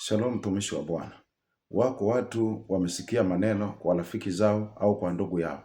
Shalom, mtumishi wa Bwana. Wako watu wamesikia maneno kwa rafiki zao au kwa ndugu yao,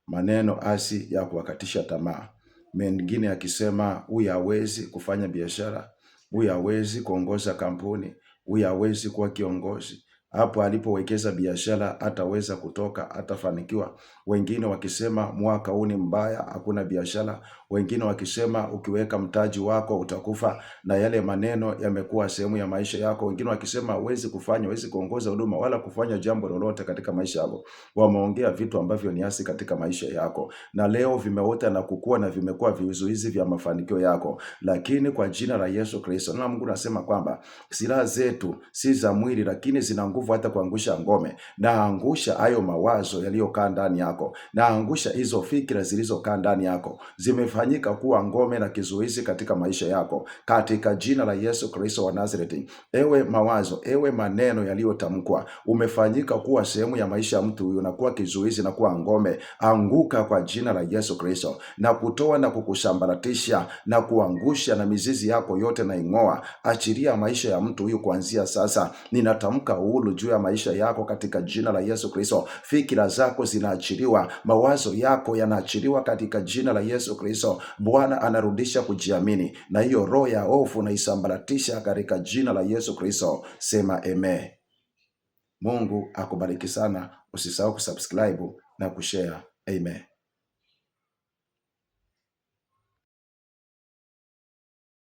maneno asi ya kuwakatisha tamaa, mengine yakisema huyu hawezi kufanya biashara, huyu hawezi kuongoza kampuni, huyu hawezi kuwa kiongozi, hapo alipowekeza biashara hataweza kutoka, hatafanikiwa. Wengine wakisema mwaka huu ni mbaya, hakuna biashara. Wengine wakisema ukiweka mtaji wako utakufa, na yale maneno yamekuwa sehemu ya maisha yako. Wengine wakisema huwezi kufanya, huwezi kuongoza huduma wala kufanya jambo lolote katika maisha yako. Wameongea vitu ambavyo ni asi katika maisha yako, na leo vimeota na kukua na vimekuwa vizuizi vya mafanikio yako, lakini kwa jina la Yesu Kristo, na Mungu anasema kwamba silaha zetu si za mwili, lakini zina nguvu hata kuangusha ngome. Na angusha hayo mawazo yaliyokaa ndani yako, na angusha hizo fikra zilizokaa ndani yako, zimefanyika kuwa ngome na kizuizi katika maisha yako, katika jina la Yesu Kristo wa Nazareti. Ewe mawazo, ewe maneno yaliyotamkwa, umefanyika kuwa sehemu ya maisha ya mtu huyu na kuwa kizuizi na kuwa ngome, anguka kwa jina la Yesu Kristo, na kutoa na kukusambaratisha na kuangusha na mizizi yako yote na ing'oa. Achilia maisha ya mtu huyu kuanzia sasa. Ninatamka uhuru juu ya maisha yako katika jina la Yesu Kristo. Fikira zako zinaachiliwa, mawazo yako yanaachiliwa katika jina la Yesu Kristo. Bwana anarudisha kujiamini, na hiyo roho ya hofu naisambaratisha katika jina la Yesu Kristo. Sema amen. Mungu akubariki sana. Usisahau kusubscribe na kushare. Amen.